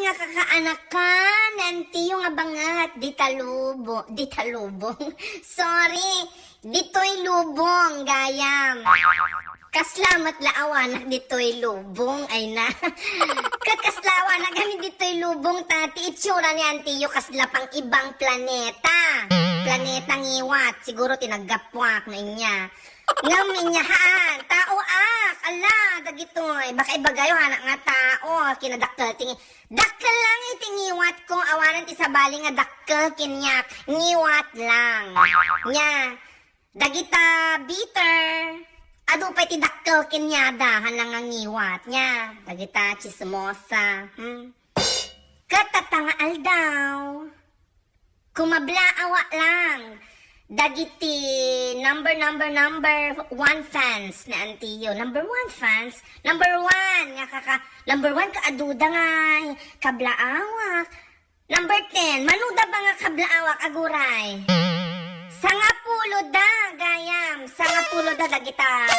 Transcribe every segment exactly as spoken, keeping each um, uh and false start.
Nga kakaanakan, antiyo nga bangat, dita lubong, dita lubong. Sorry, ditoy lubong, gayam. Kasla met la awanak ditoy lubong, ay na. Ket kasla awanak kami ditoy lubong, ta ti itsura ni antiyo kasla pang ibang planeta. Planeta ngiwat, siguro ti naggapuak no inya. Ngem inya haan, tao ak, ala, dagitoy. Baka ibagayo, haanak nga tao, kinadakkel ti ngi-, dakkel lang iti ngiwat ko, awanen ti sabali nga dakkel kaniak, ngiwat lang. Nya, dagita bitter, adu pay ti dakkel kaniada, haan lang nga ngiwat. Nya, dagita chismosa, hmm? Ket tatta nga aldaw, kumablaawak lang dagiti number, number, number one fans ni antiyo. Number one fans? Number one nga kaka-, number one ka aduda nga kablaawak. Number ten, manuda ba nga kablaawak, aguray? Sangapulo da, gayam. Sangapulo da dagita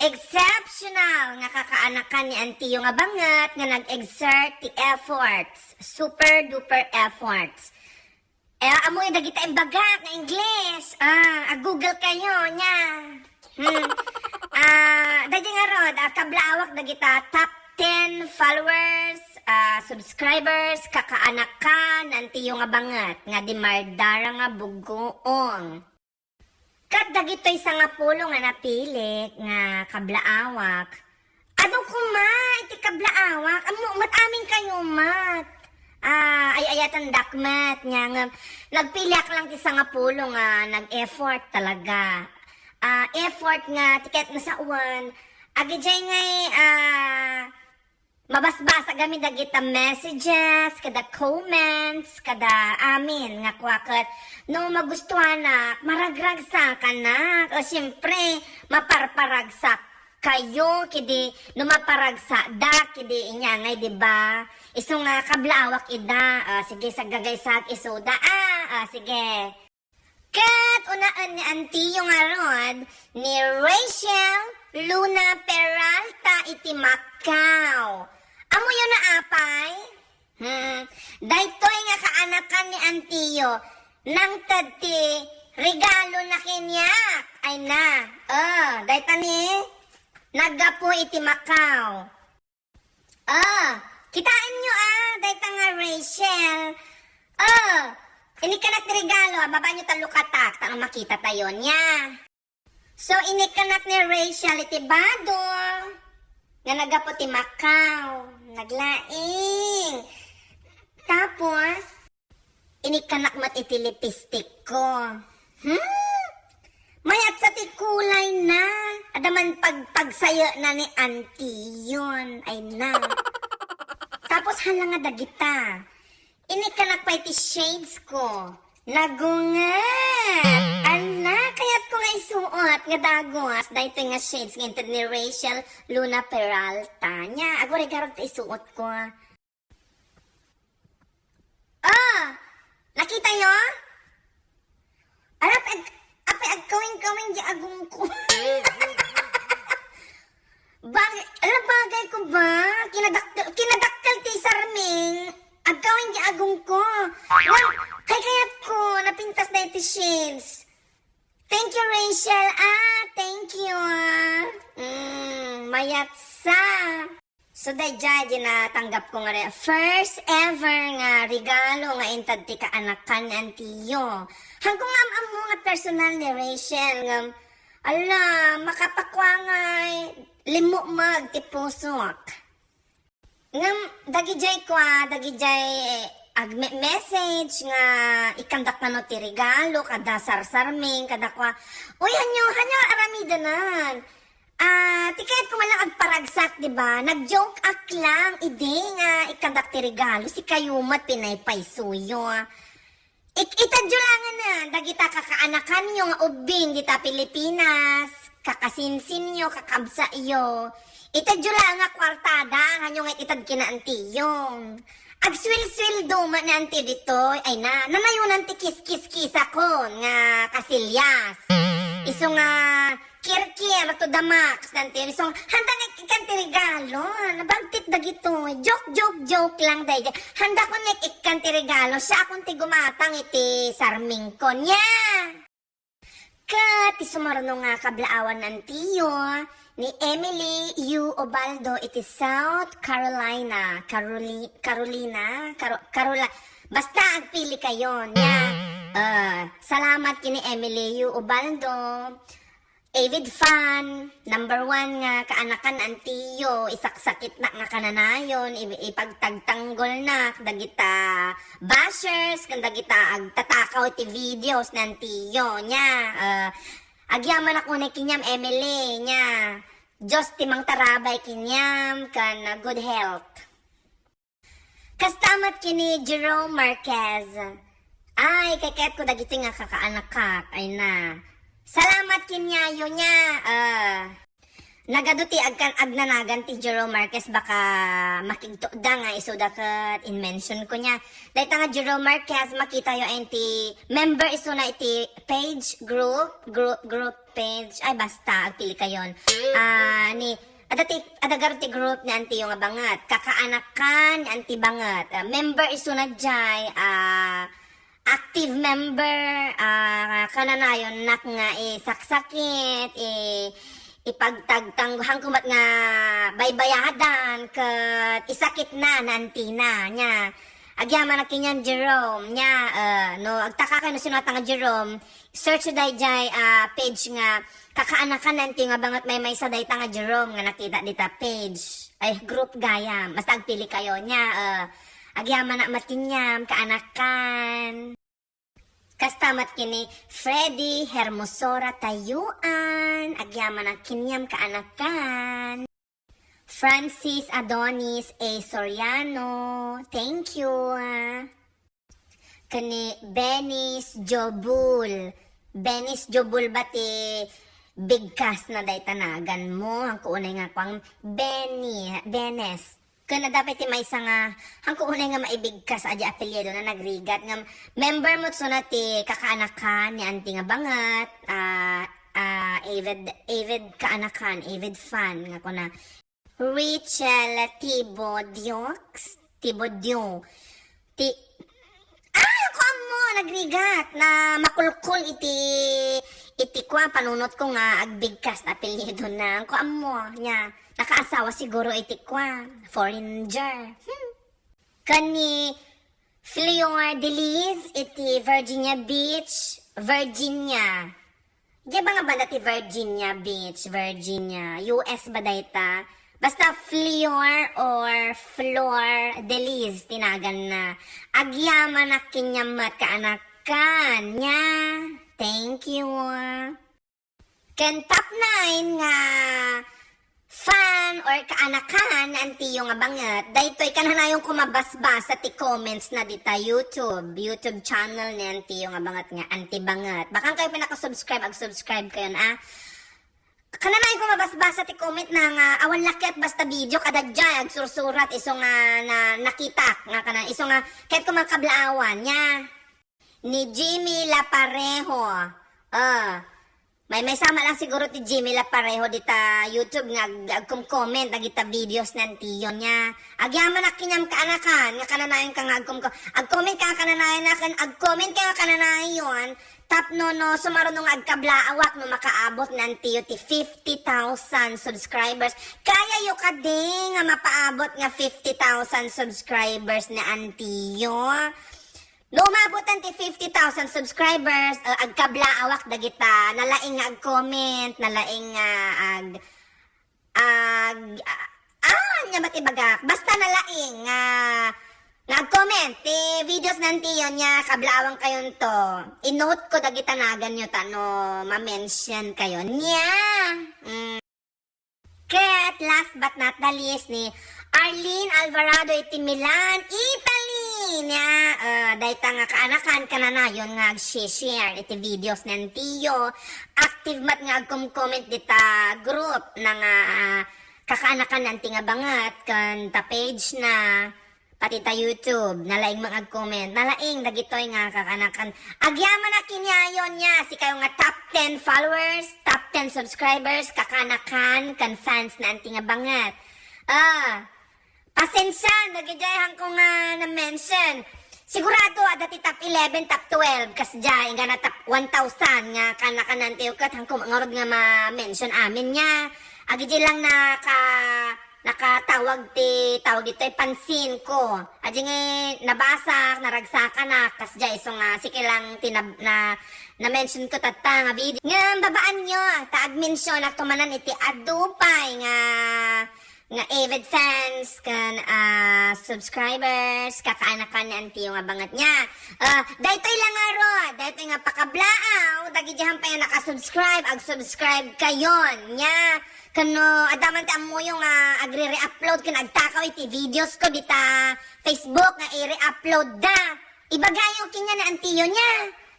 exceptional nga kakaanakan ni antiyo nga bangat nga nag-exert ti efforts. Super duper efforts. Eh, amoy dagita imbagak nga English. Ah, ag-Google kayo, nya. Hmm. Ah, dagiti ngarud, ah, kablaawak dagita top ten followers, ah, subscribers, kakaanakan, antiyo nga bangat, nga di mardara nga bugoong. Ket dagitoy sangapulo nga napili nga kablaawak, adu koma iti kablaawak, ammo met amin kayo met. Ah, ay-ayatendak met, nya ngem nagpiliak lang ti sangapulo nga nag-effort talaga. Ah, effort nga ti ket nga sawen, agidiay ngay, ah, mabasbasa kami dagita messages, kada comments, kada amin nga kua ket no magustuanak, maragragsakanak. O, siyempre, maparparagsak kayo, kidi, no maparagsak da, kidi inya ngay, di ba? Isu nga kablaawak ida. Ah, sige, saggagaysak isuda. Ah, ah, sige. Ket unaen ni antiyo ngarud ni Rachel Luna Peralta iti Macau. Ammoyo na, apay? Hmm, daytoy nga kaanakan ni antiyo, nangted ti regalo na kaniak. Ay na, oh, dayta ni naggapu iti Macau. Ah, kitaenyo, ah, dayta nga Rachel. Ah, inikkanak ti regalo, ah, babaenyo ta lukatak, ta makitatayo nia. So, inikkanak ni Rachel iti bado nga naggapu ti Macau. Naglaing. Tapos, inikkanak met iti lipstick ko. Hmm? Mayat sa ti kulay na. Adda man pag-, pagsayo na ni antiyon. Ay na. Tapos hala nga dagita. Inikkanak pay ti shades ko. Nagunget. Ala, kayat ko nga isuot nga dagus. Daytoy nga shades nga inted ni Rachel Luna Peralta. Nya, aguray garud ta isuot ko. Ah! Nakitayo? Ala, apay ag-, apay agkawing-kawing di agong ko. Bagay, ala, bagay ko ba? Kinadakkel, kinadakkel ti sarming. Agkawing di agong ko. Ngem, kay kayat ko, napintas dayta ti shades. Thank you, Rachel. Ah, thank you, ah. Mm, mayat sa. So, daydiay, di natanggap ko nga re-, first ever nga regalo nga inted ti kaanakan ni antiyo. Haanko nga am-ammo nga personal ni Rachel, ngem, ala, makapakua nga limmukmeg ti pusok. Ngem, dagidiay kua, dagidiay agme-, message nga ikkandak kano ti regalo, kada sarsarming, kada kua, uy, hanyo, hanyo, aramidenan. Ah, ti kayat ko man lang agparagsak, di ba? Nag-joke ak lang, idi nga ikkandak ti regalo, sikayo met pinaypaysoyo. Ik-, itedyo langen, ah, dagita kakaanakanyo nga ubbing dita Pilipinas, kakasinsinyo, kakabsayo. Itedyo lang nga kuartada, hanyo nga ited kina antiyo. Agsuelsueldo man ni antiyo ditoy, ay na, nanayonan ti kiskiskisakon nga kasilyas. Isu nga kirkir to the max, ni antiyo. Isu nga, handa nga ikkan ti regalo. Alon, nabagtit dagitoy. Joke, joke, joke lang daydi. Handa ko nek ikkan ti regalo. Siakon ti gumatang iti sarmingko. Nia! Ket ti sumaruno nga kablaawan ni antiyo, ni Emily U. Ubaldo iti South Carolina. Caroli-, Carolina? Caro-, Carola-, basta agpili kayo, nia. Ah, salamat ken ni Emily U. Ubaldo. Avid fan, number one nga kaanakan ni antiyo, isaksakitnak nga kananayon, i-, ipagtagtanggolnak dagita bashers, ken dagita agtatakaw iti videos ni antiyo. Nia, ah, agyamanak unay kaniam, Emily, nia. Dios ti mangtarabay kaniam, ken, ah, good health. Kasta met ken ni Jerome Marquez. Ay, kayatko dagitoy nga kakaanakak. Ay na. Salamat kaniayo, nia. Ah, nagadu ti agkan-, agnanagan ti Jerome Marquez, baka makigtukda nga isuda ket in-mention ko, nia. Dayta nga Jerome Marquez, makitayo iti member isuna iti page, group, group, group page. Ay, basta, agpili kayon. Ah, ni Adda ti, adda garo ti group ni antiyo nga banget. Kakaanakan ni anti banget. Ah, member isuna jay, ah, active member, ah, kananayonnak nga isaksakit, i-, ipagtagtang-, hanko met nga baybayadan, ket isakitna ni antina, nia. Agyamanak kaniam, Jerome, nia, ah, no, agtaka kayo no sino ata nga Jerome, search dayjay, ah, page nga Kakaanakan ni antiyo nga banget maymaysa dayta nga Jerome nga nakita dita page. Ay, group gayam. Basta agpili kayo, nia, ah, agyamanak met kaniam, kaanakan. Kasta met ken ni Freddy Hermosora Tayuan, agyamanak kaniam, kaanakan. Francis Adonis A. Soriano, thank you. Ken ni Benis Jobul. Benis Jobul ba ti bigkas na dayta naganmo? Hanko unay nga kuan, Beni, Benes. Ken adda pay ti maysa nga, hanko unay nga maibigkas a di apelyido na nagrigat nga member met isuna ti kakaanakan ni anti nga banget, ah, ah, avid, avid kaanakan, avid fan nga kuna. Rachel Tibodiox, Tibodio. Ti, ah, ko ammo, nagrigat na makulkol iti, iti kwa, panunot ko nga agbigkas na apelyido na. Ko ammo, nia, nakaasawa siguro iti kwa, foreigner. Hmm. Ken ni Fleur Deliz iti Virginia Beach, Virginia. Diay ba nga banda ti Virginia Beach, Virginia? U S ba dayta? Basta Fleur or Flor Deliz ti naganna. Agyamanak kaniam met kaanakan, nia. Thank you. Ken top nine nga fan or kaanakan ni antiyo nga banget, daytoy kananayon ko mabasbasa ti comments na dita YouTube, YouTube channel ni antiyo nga banget nga anti banget. Baka kayo pinaka-subscribe, ag-subscribe kayon, ah. Kananayon ko mabasbasa ti comment na nga awan la ket basta video kada jay agsursurat isu nga na, nakitak nga kanan isu nga ket ko makablaawan, nia. Ni Jimmy Laparejo. Ah, maymaysa met lang siguro ti Jimmy Laparejo dita YouTube nga ag-, agkom-comment dagita videos ni antiyo, nia. Agyamanak kaniam kaanakan, nga kananayon ka nga agkom-, agcomment ka nga kananayon, ken agcomment ka nga kananayon, tapno no sumaruno nga agkablaawak no makaabot ni antiyo ti fifty thousand subscribers. Kayayo kadi nga mapaabot nga fifty thousand subscribers ni antiyo? No umabotan ti fifty thousand subscribers, eh, agkablaawak dagita nalaing nga ag-comment, nalaing nga ag-, ag-, ah, ah, ania ba ti bagak? Basta nalaing nga, nga ag-comment ti videos ni antiyo, nia, kablaawan kayonto. I-note ko dagita naganyo ta no ma-mention kayo. Nia. Mm. Ket last but not the least ni Arlene Alvarado iti Milan, Italy! Nia, eh, dayta nga kaanakan kananayon nga agsi-share iti videos ni antiyo. Active met nga agkom-comment dita group na nga, ah, kakaanakan ni anti nga banget ken ta page na. Pati ta YouTube, nalaing met nga ag-comment. Nalaing dagitoy nga kakaanakan. Agyamanak kaniayo, nia, sikayo nga top ten followers, top ten subscribers, kakaanakan, ken fans ni anti nga banget. Ah, pasensia, dagidiay haanko nga na-mention. Sigurado, adda ti top eleven, top twelve, kasdiay, nga na top one thousand nga kanakanantiyo ket haanko ngarud nga ma-mention amin nga. Agidiay lang naka-, nakatawag ti, tawag ditoy, pansin ko. Agidiay nga nabasa, naragsakan na, kasdiay, isu nga, sige lang, tinab-, na, na-mention ko tatta nga video. Ngem babaanyo, ta ag-mention ako manen iti adu pay nga nga avid fans ken, ah, subscribers, kakaanakan ni Antiyo nga banget nga. Ah, daytoy la ngarud, daytoy nga pakablaaw, dagidiay pay nga naka-subscribe, ag-subscribe kayon, nga. Ken no, adda man ti ammoyo nga agre-re-upload ken agtakaw iti videos ko dita Facebook nga i-re-upload da. Ibagayo kaniak ni Antiyo nga.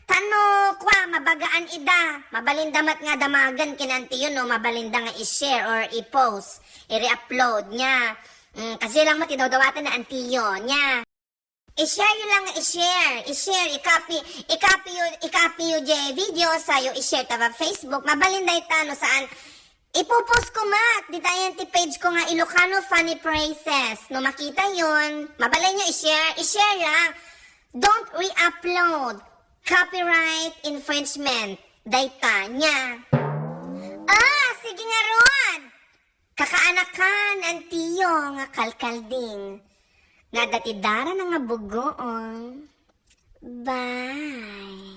Ta no, kua, mabagaan ida. Mabalinda met nga damagen ken Antiyo no mabalinda nga i-share or i-post, i-re-upload nga. Mm, kasdiay lang met ti dawdawaten ni Antiyo nga. I-share yo lang nga i-share. I-share, i-copy, i-copy yo, i-copy yo diay video, sayo i-share ta Facebook. Mabalin dayta no saan. Ipopost ko met ditayen ti page ko nga Ilocano Funny Phrases. No makitayon, mabalinyo i-share, i-share lang. Don't re-upload. Copyright infringement. Dayta nga. Ah, sige ngarud. Kakaanakan ni Antiyo nga kalkalding. Nga adda ti darana nga bugoong. Bye.